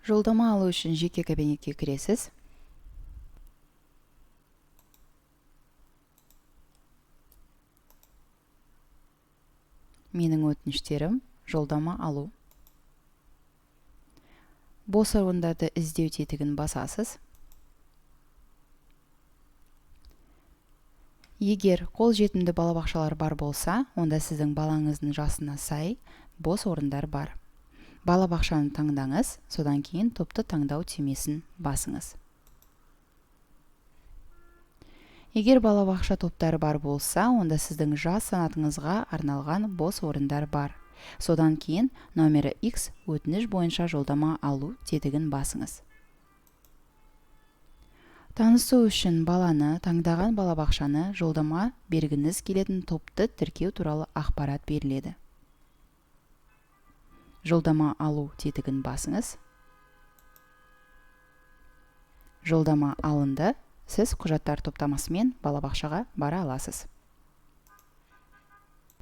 Жолдама алу үшін жеке кабинетке кіресіз. Менің өтініштерім, жолдама алу. Бос орындарды іздеу тетігін басасыз. Егер қолжетімді балабақшалар бар болса, онда сіздің балаңыздың жасына сай бос орындар бар. Балабақшаны таңдаңыз, содан кейін топты таңдау түймесін басыңыз. Егер балабақша топтары бар болса, онда сіздің жас санатыңызға арналған бос орындар бар. Содан кейін номері X өтініш бойынша жолдама алу тетігін басыңыз. Танысу үшін баланы, таңдаған балабақшаны, жолдама бергіңіз келетін топты тіркеу туралы ақпарат беріледі. Жолдама алу тетігін басыңыз. Жолдама алынды. Сіз құжаттар топтамасымен балабақшаға бара аласыз.